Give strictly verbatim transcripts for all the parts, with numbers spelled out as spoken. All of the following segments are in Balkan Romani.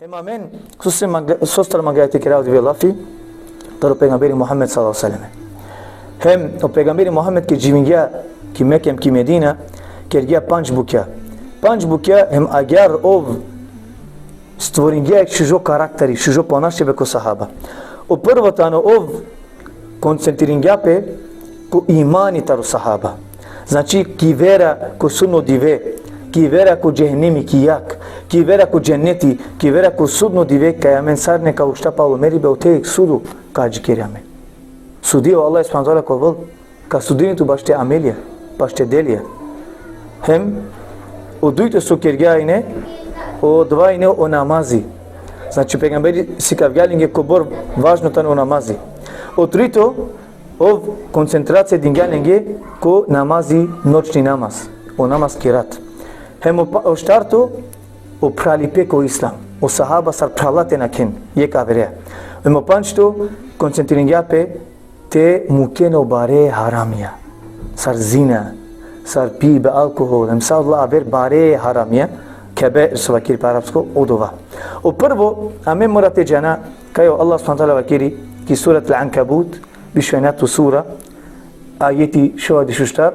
Hem amen, so se manga-, so star mangaja te kera o dive lafi, taro pejgamberi Muhammed sallallahu alejhi ve sellem. Hem o pejgamberi Muhammed ked dživingja ki Mekja hem ki Medina, kergja pandž bukja. Pandž bukja hem agjaar ov stvoringja jekh šužo karakteri, šužo ponašibe ko sahaba. O prvo tano ov koncentriringja pe ko imani taro sahaba. Znači, ki vera ko sudno dive, ki vera ko džehennemi, ki jag, ki vera ko dženneti, ki vera ko sudno dive, kaj amen sarine ka ušta palo meribe, ote jekh sudo ka adžikeri amen. Sudija o Allah subhanehu ve teala ka ovel, ka sudini tut baš te amelija, baš te delija. Hem o dujto so kergja ine, odova ine o namazi. Znači, pejgamberi sikavgja lenge kobor važno tano o namazi. O trito, ov koncentracija dingja lenge ko namazi, noćni namaz, o namaz ki rat. Hem o pa-, o štarto, o phralipe ko islam. O sahaba sar phrala te nakhen jekh averea. Hem o pandžto, koncentringja pe te muken o bare haramija. Sar zina, sar pibe alkohol, hem sa odola aver bare haramija, kebair so vakeri pe arapsko, odova. O prvo, amen mora te džana, kaj o Allah subhanehu ve teala vakeri ki surat Al-Ankabut, biš u enjato sura, ajeti šovardeš u štar: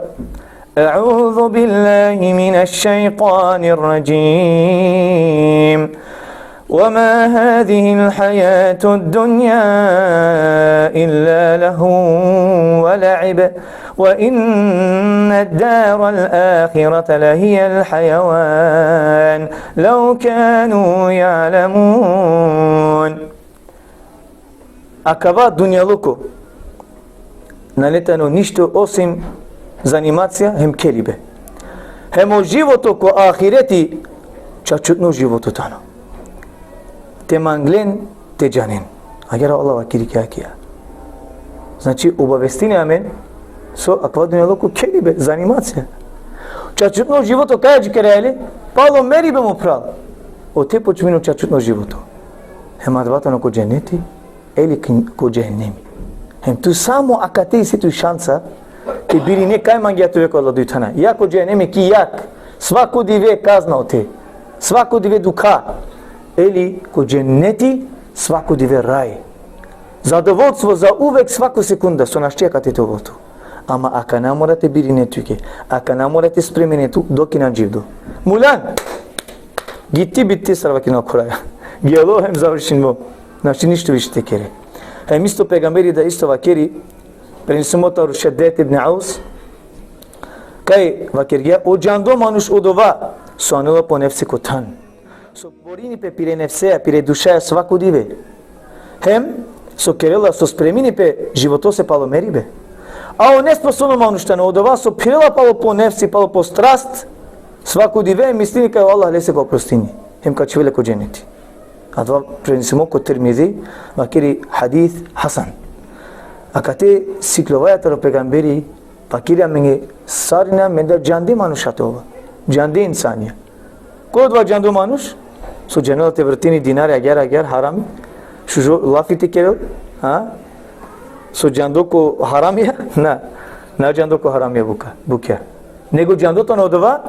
أعوذ بالله من الشيطان الرجيم. وما هذه الحياة الدنيا إلا لهو ولعب، وإن الدار الآخرة لهي الحيوان لو كانوا يعلمون. Akava dunjaluko nane tano ništo osim zanimacija hem kelibe. Hem o životo ko ahireti čačutno životo tano. Te manglen te džanen. Agjaar o Allah vakeri ki akija. Znači, obavestini amen so akava dunjaluko kelibe, zanimacija. Čačutno životo kaj adžikera le? Palo meribe, mo phral. Ote počmini o čačutno životo. Hem adava tano ko dženneti, ili ki-, ko džehennemi. Hem tu samo akate isi tu šansa te birine kaj mangea te ove ko ola duj thana. Ja ko džehennemi ki jag, svako dive kazna ote, svako dive dukha, ili ko dženneti, svako dive raj. Zadovoljstvo zauvek, svako sekunda, so našti akate te ovel tu. Ama akana mora te birine tuke, akana mora te spremine tu, dok injan dživdo. Mulan! Gitti bitti, sar vakerena o Kur'ani. Gelo hem završimo. Našti ništo više te kere. Hem isto pejgamberi da isto vakeri, prenesimo taro Šeddet ibn Aus, kaj vakergja: o džando manuš odova so anela po nefsi ko than, so borini pe pire nefseja, pire dušaja svako dive. Hem so kerela, so spremini pe životose palo meribe. A o nesposobno manuš tano odova so phirela palo po nefsi, palo po strast, svako dive, mislini kaj o Allah lese ka oprostini hem ka čhivel le ko dženneti. Adava prenesimo ko Tirmizi, vakeri hadis hasan. Akate siklovaja taro pejgamberi, vakeri amenge sarine amendar džande manuša te ova. Džande insanja. Ko odova džando manuš? So džanela te vrtini dinare agjaar agjaar, harami. Šužo lafi te kerel, ha? So džando ko haramija? Na. Na džando ko haramija buka, bukja. Nego džando tano odova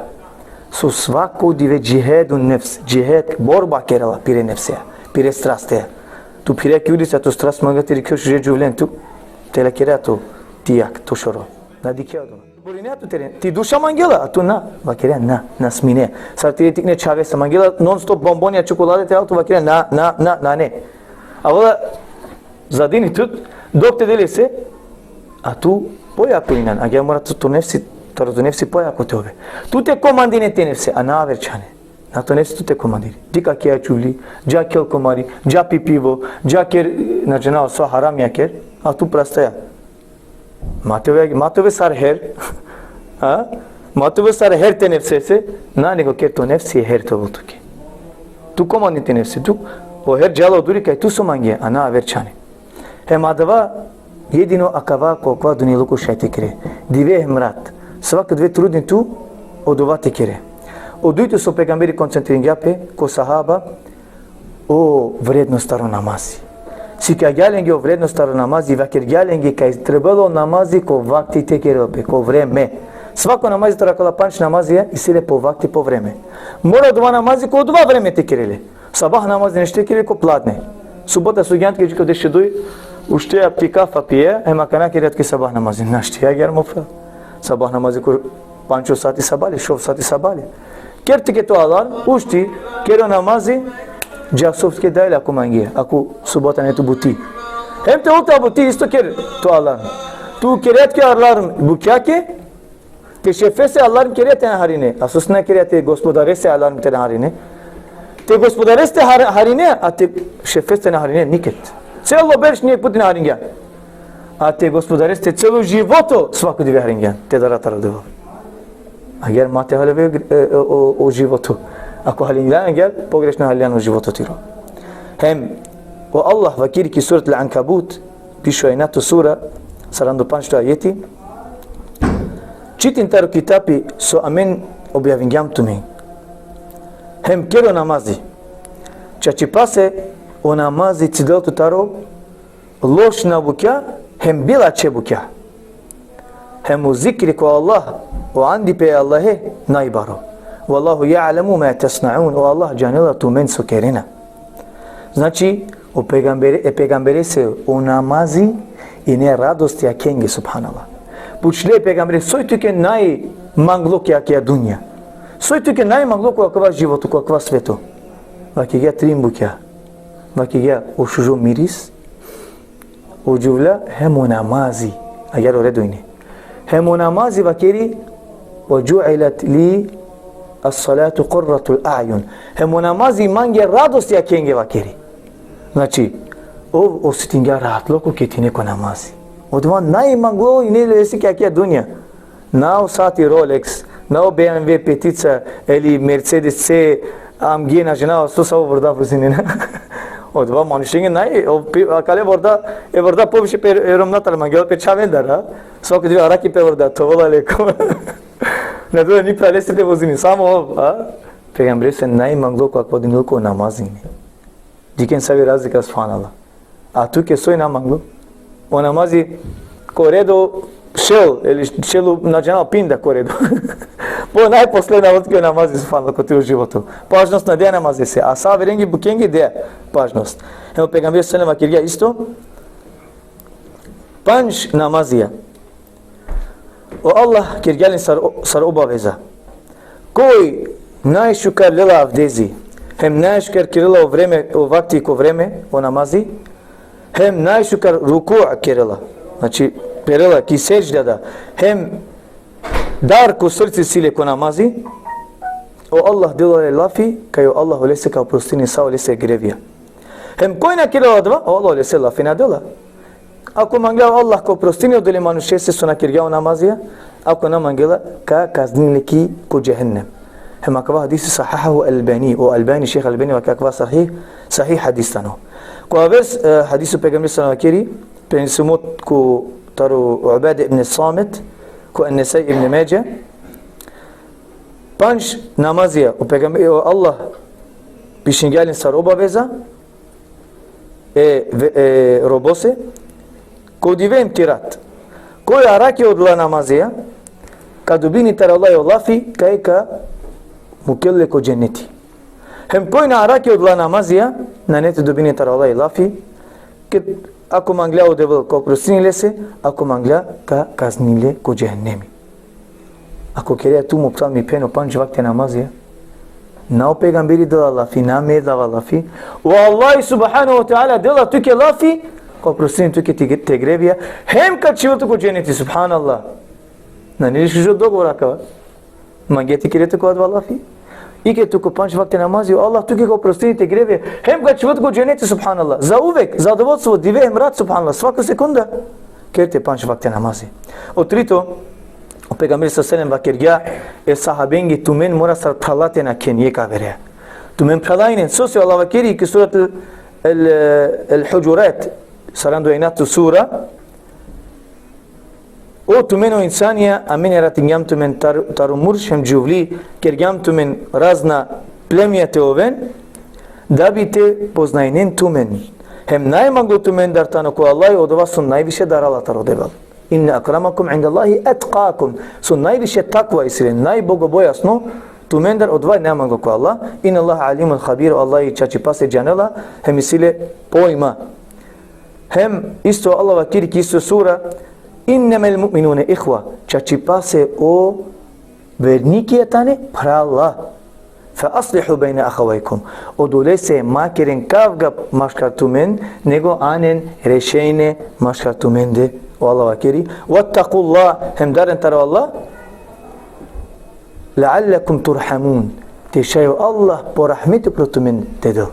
so svako dive džihadu nefs, džihad, borba kerela pire nefseja, pire strasteja. Tu phire ki ulica, to strast mangela te dikhel šuže džuvlen, tu te la kere to ti jag, to šoro. Na dikhea odova. Borinea tu teren, ti duša mangela, a tu na, vakerea na, na smine. Sar tire tikne čhavesa, mangela non stop bombonja, čokolade te al, tu vakerea na, na, na, nane. Avela zadini tut, dok te de lese, a tu pojako injan, agjaar mora to, to nefsi, taro to nefsi pojako te ove. Tu te komandine te nefse, a na aver čhane. Na to nefsi tu te komandiri. Dikh akija čuvli, dža khel komari, dža pi pivo, dža ker, na džanav so, haramija ker, a tu prastaja. Ma te ove, ma te ove sar her. Ha? Ma te ove sar her te nefsese. Na, nego ker to nefsi her te ovel tuke. Tu komandin te nefsi, tu. O her džala oduri kaj tu so mangea, a na aver čhane. Hem adava jedino akava ko akava dunjaluko šaj te kere. Dive hem rat. Svako dive trudin tu odova te kere. O dujto so pejgamberi koncentringja pe ko sahaba, o vrednost taro namazi. Sikavgja lenge o vrednost taro namazi, vakergja lenge kaj trebela o namazi ko vakti te kerel pe, ko vreme. Svako namazi taro akala pandž namazija isi le po vakti, po vreme. Mora odova namazi ko odova vreme te kere le. Sabah namazi našti kere ko pladne. Subota sudjan tuke dži ko dešuduj, ušteja pi kafa pije, hem akana kere tuke sabah namazi. Našti, agjaar mo phral. Sabah namazi ko pančo sati sabale, šov sati sabale. Ker tuke to alarm, ušti, kere o namazi, dža sov tuke dajle ako mange, ako subota nane tu buti. Hem te ol ta buti isto ker to alarm. Tu kere tuke alarm bukjake, te šefese alarm kere te na harine. A sose na kere, te gospodarese alarm te na harine? Te gospodarese har-, harine, a te šefese na harine niked. Celo berš nijek puti na haringjan. A te gospodarese celo životo svako dive haringjan. Te dara taro Devel. Agjaar ma te halove, e, o, o životo. Ako halingjan agjaar, pogrešno haljan o životo tiro. Hem, o Allah vakeri ki surat Al-Ankabut, biš u enjato sura, saranda u pandžto ajeti: Čitin taro kitapi so amen objavingjam tumen. Hem kere o namazi. Čačipase o namazi cidel tut taro lošna bukja, hem bilačhe bukja. Hem o zikri ko Allah, o andi pe Allahe, najbaro. Vallahu ja'lemu ma tasnaun, o Allah džanela tumen so kerena. Znači, o pejgambere, e pejgamberese o namazi ine radost akenge, subhanallah. Pučle e pejgambere, soj tuke najmanglo ki akaja dunja? Soj tuke najmanglo ko akava životo, ko akava sveto? Vakergja trin bukja. Vakergja o šužo miris, o džuvlja, hem o namazi. Agjaar o redo ine. Hem o namazi vakeri: Ve džu'ilet li as-salatu kurratul a'jun. Hem o namazi mange radost akenge, vakeri. Znači, ov osetingja rahatluko ked ine ko namazi. Odova najmanglo ine lese ki akaja dunja. Na o sati Rolex, na o B M W petica, ili Mercedes C A M G, na džanav so savo vorda vozini, na. Odova manušenge naj, o, pi-, akale vorda, e vorda poviše pe e romnjatar mangela, pe čhavendar, a? Svako dive araki pe vorda, to vola leko. Na dela ni pralese te vozini, samo ov, a? Pejgamberese najmanglo ko akava dunjaluko o namazi ine. Dikhen savi razlika, subhanallah. A tuke soj najmanglo? O namazi ko redo šel, ili šel u, na džanav, pinda ko redo. Po najposledna ov tuke o namazi, subhanallah, ko tiro životo. Pažnost na dea namazese. A sa averenge bukjenge dea pažnost. Hem o pejgamberi sallallahu alejhi ve sellem vakergja isto: Pandž namazija o Allah kergja len sar, sar obaveza. Koj najšukar lela avdezi, hem najšukar kerela o vreme, o vakti ko vreme, o namazi, hem najšukar ruku kerela. Znači, perela ki sedžda da, hem dar ko srce si le ko namazi, o Allah dela le lafi, kaj o Allah olese ka oprostini sa olese grevija. Hem koj na kerela adava, o Allah olese lafi na dela. Ako mangela o Allah ka oprostini odole manušese so na kergja o namazija, ako na mangela, ka kaznini le ki ko džehennem. Hem akava hadisi sahahahu Albani, o Albani, šejh Albani vakergja akava sahih, sahih hadis tano. Ko aver, e, hadisi o pejgamberi sallallahu alejhi ve sellem vakeri, prenesimo ko taro Ubade ibn Samit, ko Nesai, ibn Medže, pandž namazija o pejgamberi, o Allah pišingja len sar obaveza, e, ve-, e, robose, ko dive hem ki rat. Koj arakhi odola namazija, ka dobini taro Allah o lafi, kaj ka mukel le ko dženeti. Hem koj na arakhi odola namazija, nane te dobini taro Allah o lafi, ked ako manglja o Devel ka oprostini lese, ako manglja ka kaznini le ko džehennemi. Ako kerea tu, mo phral, mi phen, o pandž vakte namazija, na o pejgamberi dela lafi, na me dava lafi, o Allah subhanahu ve teala dela tuke lafi, ka oprostini tuke te, te grevija, hem ka čhivel tut ko dženeti, subhanallah. Nane li šužo dogovor akava? Mangea te kere tu ko adava lafi? Ikere tu ko pandž vakte namazi, o Allah tuke ka oprostini te grevija, hem ka čhivel tut ko dženeti, subhanallah. Zauvek, zadovoljstvo, dive hem rat, subhanallah, svako sekunda. Ker te pandž vakte namazi. O trito, o pejgamberi sallallahu alejhi ve sellem vakergja e sahabenge: Tumen mora sar phrala te nakhen jekh averea. Tumen phrala inen, sose o Allah vakeri ki surat el, el, el Hujurat, saranda u enjato sura: O tumen o insanija, amen jaratingjam tumen tar-, taro murš hem džuvli, kergjam tumen razna plemija te oven, da bi te poznajnen tumen. Hem najmanglo tumendar tano ko Allah odova so najviše darala taro Devel. Inne akramakum indallahi etkakum. So najviše takva isi le, najbogobojazno, tumendar, odova nema manglo ko Allah. Inna Allaha alimun habir, Allah i čačipase džanela, hem isi le pojma. Hem isto Allah vakeri ki isto sura: Innemel mu'minune ihva, čačipase o vernikija tane phrala. Fa aslihu bejne ahavejkum. Odolese ma keren kavga maškar tumen, nego anen rešenje maškar tumende. O Allah vakeri: Vattakullah, hem daren taro Allah. Leallekum turhamun. Te šaj o Allah po rahmeti upro tumen te del.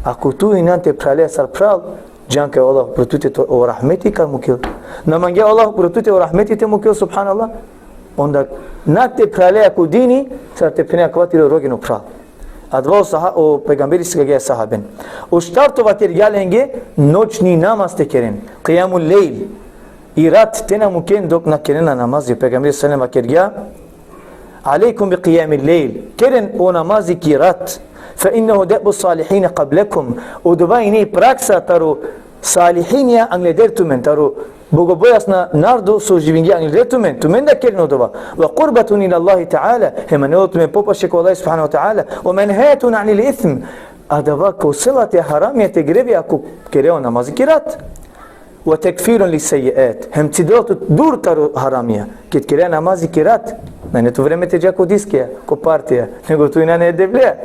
Ako tu inan te phrale sar phral, džan kaj o Allah upro tute to, o rahmeti ka mukel. Na mangea o Allah upro tute o rahmeti te mukel, subhanallah. Onda na te phrale ako dini, sar te phene akava tiro rogeno phral. Adava o saha-, o pejgamberi sikavgja sahaben. O štarto vakergja lenge, noćni namaz te keren. Qijamul lejl. I rat te na muken dok na kerena namazi. Pejgamberi sallallahu alejhi ve sellem vakergja: Alejkum bi qijamil lejl. Keren o namazi ki rat. Fe innehu de'bu salihine qablekum. Odova ine praksa taro salihinja angleder tumen, taro bogobojazna narodo so živingja angleder tumen, tumen da keren odova. Ve kurbatun ila Allahi teala, hem anela tumen popaše ko Allah subhanahu ve teala. Ve menhetun anil ism. Adava kosela te haramija, te grevi ako kere o namazi ki rat. Ve tekfirun li sejjiat. Hem cidela tut dur taro haramija. Ked kere namazi ki rat, nane tu vreme te dža ko diskija, ko partija, nego tu inane e Devlea.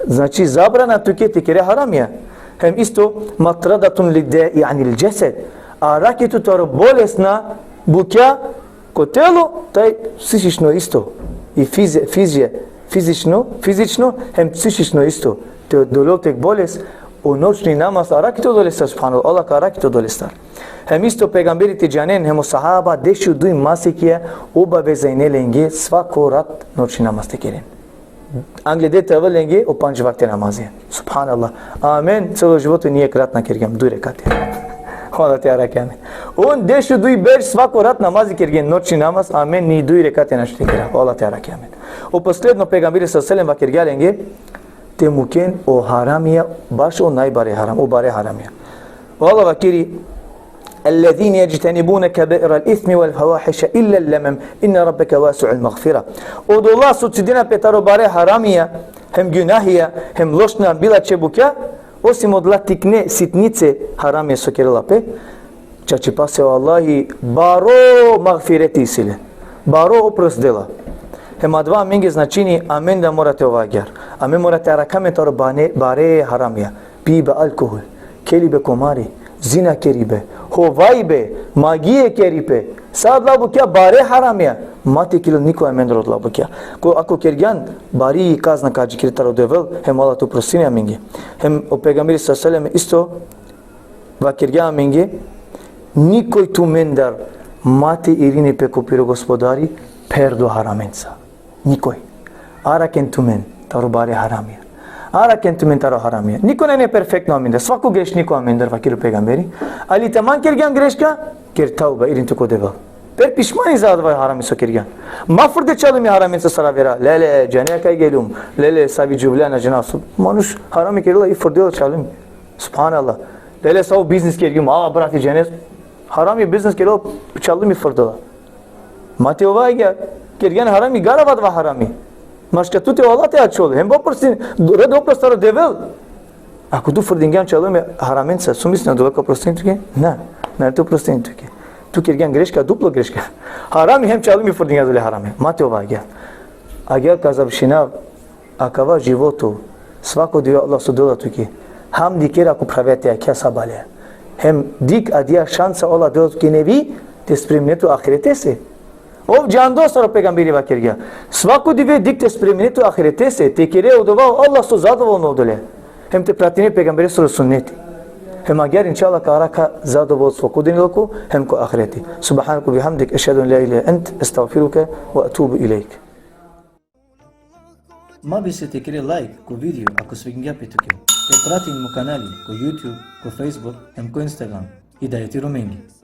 Znači, zabrana tuke te kere haramija. Hem isto, matradatun li da'i anil džesed. Arakhi tut taro bolesna bukja ko telo, taj psihično isto. I fizi-, fizi-, fizično, fizično, hem psihično isto. Te dolel tek boles, o noćni namaz arakhi tut odolestar, subhanallah, Allah ka arakhi tut odolestar. Hem isto pejgamberi te džanen, hem o sahaba, dešuduj masekija obaveza ine lenge svako rat noćni namaz te keren. Angleder te avel lenge o pandž vakte namazi. Subhanallah. Amen, celo životo ni jek rat na kergjam, duj rekati. Hvala te arakja amen. On dešuduj berš svako rat namazi kergjen, noćni namaz, amen, ni duj rekati našti te kera. Hvala te arakja amen. O posledno pejgamberi sallallahu alejhi ve sellem vakergja lenge, te muken o haramija, baš o najbare haram, o bare haramija. O Allah vakeri: Ellezine jejtenibune kebairel ismi vel fevahiše illel lemem, inne rabbeke vasi'ul magfira. Odola so cidena pe taro bare haramija, hem gunahija, hem lošna bilačhe bukja, osim odola tikne sitnice haramija so kerela pe, čačipase o Allahi baro magfireti isi le. Baro oprost dela. Hem adava amenge značini, amen da mora te ova agjar. Amen mora te arakha amen taro bane-, bare haramija. Pibe alkohol, kelibe komari, zina keribe, hovaibe, magie keripe. Sa adala bukja bare haramija. Ma te kerel nikoj amendar adala bukja. Ko, ako kergjan, bari kazna ka adžikere taro Devel, hem Allah te oprostini amenge. Hem o pejgamberi sallallahu alejhi ve sellem isto vakergja amenge, nikoj tumendar ma te irini pe ko piro Gospodari pherdo haramenca. Nikoj. Arakhen tumen taro bare haramija. Arakhen tumen taro haramija. Nikoj nane perfektno amendar. Svako grešniko amendar, vakeri o pejgamberi. Ali taman kergjan greška, ker tauba, irin tu ko Devel. Per pišmani za adava harami so kergjan. Ma frde čalumi haramenca sar avera. Lele, džane kaj geljum. Lele, savi džuvlja na džanav so. Manuš harami kerela i frdela čalumi. Subhanallah. Lele, savo biznis kergjum. A, brati, džane. Harami biznis kerela, čalumi frdela. Ma te ova agjar, kergjan harami, garava adava harami. Maškar tute o Allah te ačhol, hem oprostin, red oprost taro Devel. Ako tu frdingjan čalumi haramenca, so misliš, Devel ka oprostini tuke? Na, na te oprostini tuke. Tu kergjan greška, duplo greška. Harami hem čalumi frdingjan dole harami. Ma te ova agjar. Agjar ka završinav, akava životo, svako dive Allah so dela tuke. Hamdi ker ako phravea te jakha sabale. Hem dikh adija šansa Allah dela tuke nevi, te spremine tu ahiretese. Ov džando sar o pejgamberi vakergja. Svako dive dikh te spremine tu ahiretese, te kere odova o Allah so zadovolno odole. Hem te pratine pejgamberesoro sunneti. Hem agjar inšallah ka arakha zadovolstvo ko dunjaluko, hem ko ahireti. Subhaneke ve bihamdik, ešhedu en la ilahe illa ent, estagfiruke ve etubu ilejk. Ma bister te kere lajk ko video ako svidingja pe tuke. Te pratin mo kanali ko YouTube, ko Facebook, hem ko Instagram. Hidajeti Romengi.